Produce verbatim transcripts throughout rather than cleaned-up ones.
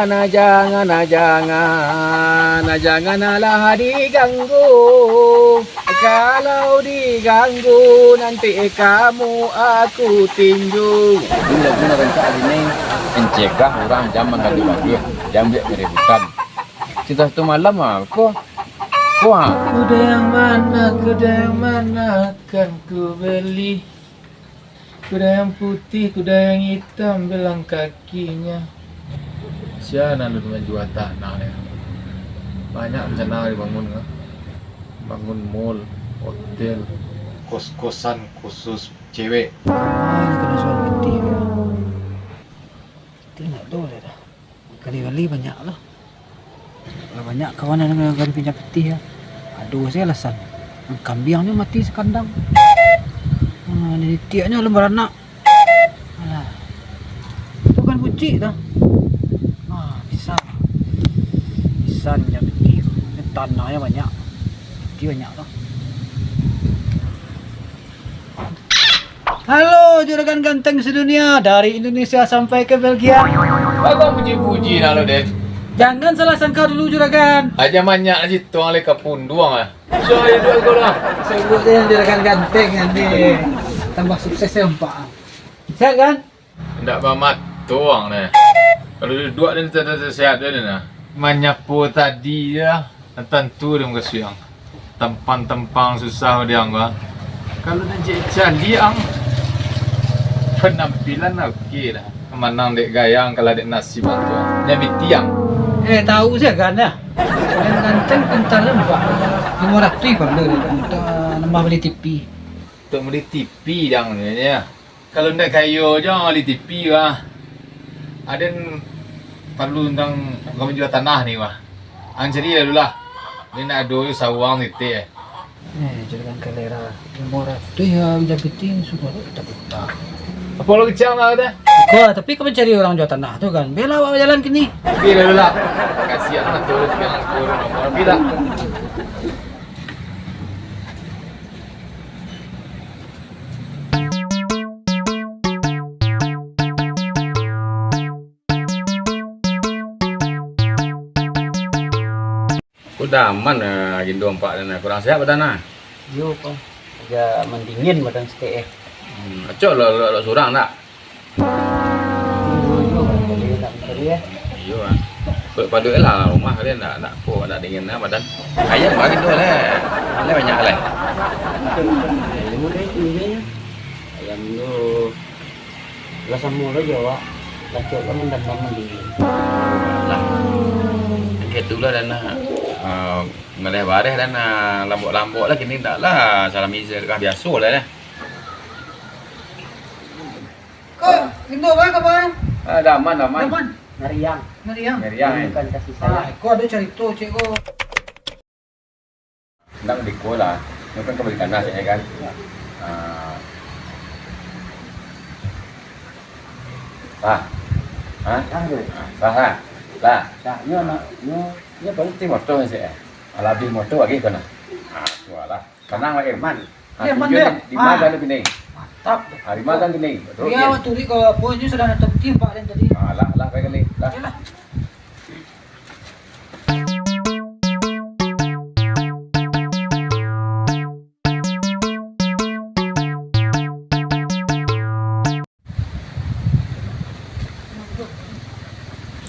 Nah, jangan, nah, jangan, nah, janganlah diganggu. Kalau diganggu, nanti kamu aku tinju. Ini lagu nak rancak hari ni, mencegah orang jangan gaduh-gaduh, jangan buat keributan. Cerita satu malam ah, ko, ko ah. Kuda yang mana, kuda yang mana akan ku beli? Kuda yang putih, kuda yang hitam, belang kakinya. Sia nan alun manjua tanah ni. Banyak rencana dibangun kan. Bangun mall, hotel, kos-kosan khusus cewek. Kemana kena soal putih ya? Putih nak tahu dah. Kali-kali banyak lah. Kalau banyak kawan yang kami pinjam pitih ya, ado sajo alasan. Kambiangnyo mati sakandang. Ha, nitiaknyo alun baranak. Alah. Itu kan bucik dah. Ha, bisa. Bisa pinjam pitih. Ini tanahnyo banyak. Pitih banyak lah. Halo, juragan ganteng sedunia, dari Indonesia sampai ke Belgia. Abang puji-puji nak lo, Den. Jangan salah sangka dulu, juragan. Aja banyak aja tuang le kapunduang ah. So, ayo dua gol lah. Sebut je juragan ganteng nanti. Tambah sukses ya, Pak. Sehat kan? Indak bamato ang neh. Kalau duduak den sehat-sehat den nah. Manyapo tadi yo, tantu den mukasuik ang. Tampang-tampang susah di ang ko. Kalau den caliak ang, penampilan oke lah. Manang dek gaya ang, kalah dek nasib ang tu. Nyo bitiang. Eh, tahu sajo kan dah. Yang ganteng pintar nampak. Limo ratuih parlu dek untuak nambah bali T V. Untuak bali T V dang nyo. Kalau ndak kayo jo bali T V wah. Aden parlu tantang urang manjua tanah ni wah. Ang cari dulu lah. Ni nak ado jo sawang sitik eh. Eh, jangan kalera. Limo ratuih yo, japitin sudah tak-tak. Apo lo kecang lah dah? Ko, tapi ko mancari urang jua tanah tu kan. Bela awak bajalan kini. Oke, dulu lah. Kasihan lah tu, sekarang turun apa. Oke dah. Udah aman, eh, gindu ampak dan kurang sehat badan ah. Iyo, Pak. Agak mandingin badan sitik eh. Hmm, acok lo, lo, lo surang tak? Iyo, iyo, Pak. Jadi, nak mencari, ya. Iyo ah. Kok paduik lah rumah kalian nak, nak po, nak dingin lah badan. Ayam bagi tu lah. Lah banyak lah. Ayam tu. Lah samo lo jo awak, lah cok lah mandamam mandingin. Lah, kayak tu lah dan nah, ah, ngaleh bareh dan nah, lambok-lambok lah kini ndak lah, salami sedekah biaso lah dah. Ko, Indo, apa kabar? Ah, dah aman, dah aman. Dah aman? Ngariang. Ngariang? Ngariang, eh. Bukan kasih sayang. Ah, ko ado carito, cek ko. Ndak beko lah. Nyo kan ka bali tanah sajo kan. Ah. Sah. Ha? Sah tu. Ah, sah lah. Lah. Sah. Nyo nak, nyo, nyo baru ti motor ni sajo. Alah abih motor lagi kena. Ah, tu lah. Tanang lah, Irman. Ah, Irman tu dia. Di mana tu kini? Mantap. Ah, di mana kini? Betul. Dia waktu ni kalau apa ni sudah nak tempat dan tadi. Ah, lah, lah, baik kali. Lah. Okey lah.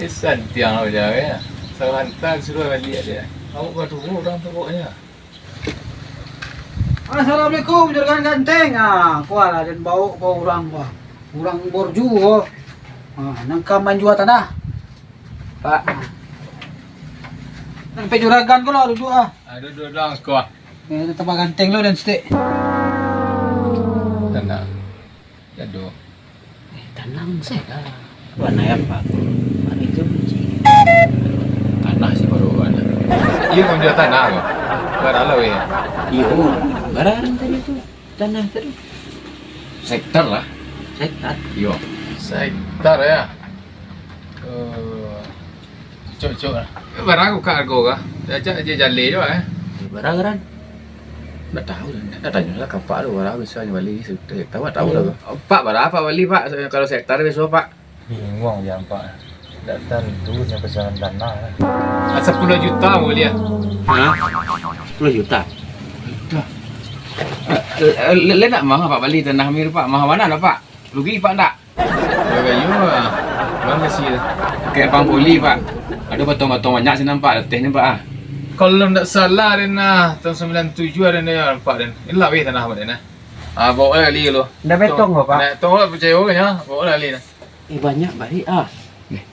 Eh, santiang lah bajawai, ah. Saranta suruah baliak dia. Awak baduo urang tu pokoknyo. Assalamualaikum, juragan ganteng. Ah, kualah den baok ko urang ko. Urang borju ko. Ah, nan ka manjua tanah. Pak. Sampai juragan ko lah duduak ah. Ah, duduak, duduak angko ah. Eh, tambah ganteng lo den sitik. Tanang. Jado. Eh, tanang se lah. Wan ayam bagus. Mari tu biji. Tanah si baru wan. Iyo, manjua tanah ko. Bara lo yo? Iyo, bara tadi tu. Tanah tadi. Sektor lah. Sektor. Iyo. Sektor yo. Eh, cocok lah. Bara ko ka hargo ka? Diajak aja jaleh jo eh. Eh, bara kan? Ndak tahu, ndak tanyo lah ka apak tu, bara biaso nyo bali, tahu, tahu lah. Pak, bara apak bali, Pak? Kalau sektor biaso, Pak? Bingung je apak. Dak tantu nyo pasanan tanah lah. Sapuluah juta buliah. Ha? Sapuluah juta? Juta. Eh, eh, le-, le nak mah, Pak, bali tanah kami tu, Pak? Mah bana lah, Pak. Rugi, Pak, ndak? Bagayo, ah. Bang kasih lah. Kayak pang poli, Pak. Ado batong-batong banyak sinan, Pak. Leteh ni, Pak, ah. Kalau ndak salah, den, ah, tahun sambilan tujuah, den, yo, nampak, den. Ilah weh tanah, Pak, den, ah. Ah, bawa lah kali lo. Ndak betong, Pak? Ndak betong lah, percaya orang, yo. Bawa lah kali, nah. Eh, banyak baik, ah. Eh.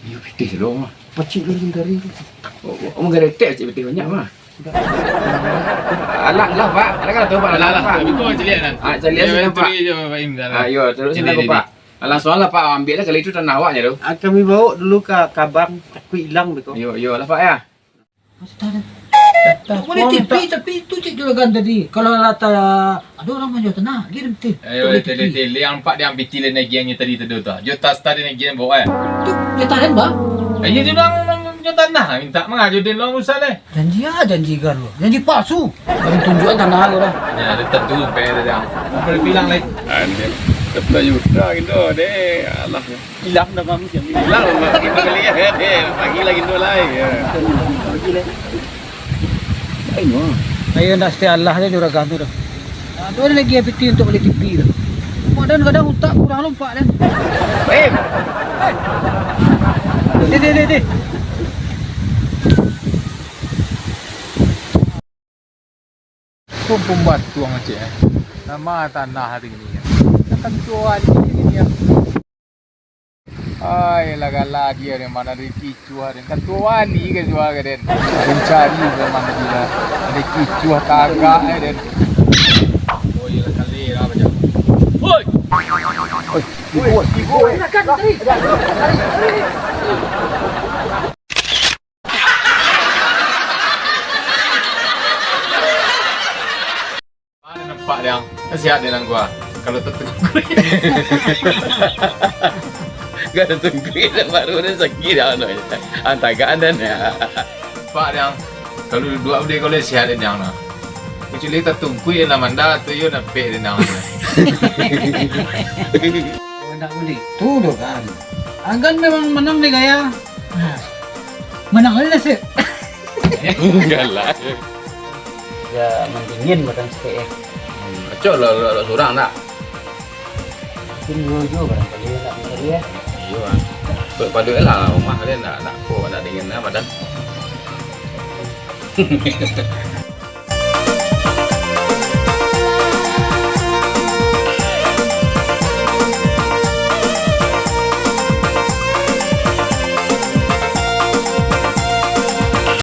Iyo, pitih lo, mah. Pacik lo sementari tu. Oh, oh, manggaretek pacik pitih banyak, mah. Alah, lah, Pak. Alah, kan tahu, Pak. Alah, alah, Pak. Tapi kau caliak, nah. Ah, caliak. Iyo, sinan, Pak. Tuli je, Pak Im, dah lah. Ah, iyo, terus. Ini, sinan, ini, Pak. Ini. Alah, soal lah, Pak, ambil lah kali itu tanah awaknya tu. Ah, kami bawa dulu ka, ka bank, takut hilang beko. Iyo, iyo lah, Pak, ya. Masa dah. Dah, dah. Boleh T P, tapi itu cek juragan tadi. Kalau lah ta-, ada orang manjual tanah, kirim T P. Ayo, boleh T P. Tele, tele, yang Pak, dia ambil tele nagiannya tadi tu, tu. Juta setara nagian bawa, eh. Tu, dia tahan, Bang. Eh, iya, dia bilang, jual tanah, minta mangaju dia lawan Musa, eh. Janji ah, janji garu. Janji palsu. Bari tunjuakan tanah ko lah. Ya, dia tentu P R dia. Apa dia bilang, lai? Anjir. Sepuluh juta gitu deh. Alah. Hilang dah, Bang. Hilang, Bang. Kita beli ya, deh. Pagi lagi tu, lai. Ya. Ayo, ndak setia Allah je juragan tu dah. Ah, tu ada lagi piti untuk beli T V tu. Mak Dan kadang utak kurang lompat, Dan. Eh. Deh, deh, deh, deh. Pun pembatuang cek, eh. Nama tanah hari ni, ya. Takkan tua hari ni, ya. Ai, lah galak dia, den, mana ada kicuah, den. Kan tua wali kan jua ka, den. Den cari zaman tadi lah. Ada kicuah tagak, eh, den. Oh, iya, kali lah macam. Woi! Woi, ibu, ibu, ibu. Mana nampak dia? Kan sihat dia nan gua. Kalau tatungkuik. Kalau tatungkuik dah baru dah sakit dah, no. Antagaan dan. Nampak dia. Kalau duduak dia, kalau sihat dia, no. Kecuali tatungkuik yang lah mandar tu, yo napek dia, no. Oh, ndak buliah. Tu doh kan. Agan memang manang deh gaya. Manang aja nasib. Enggak lah. Ya, mandingin badan sikit, eh. Hmm, acok lo, lo, lo surang nak? Mungkin dua jo barangkali nak mencari, ya. Iyo, ah. Paduik lah rumah dia nak, nak kok, nak dingin lah badan.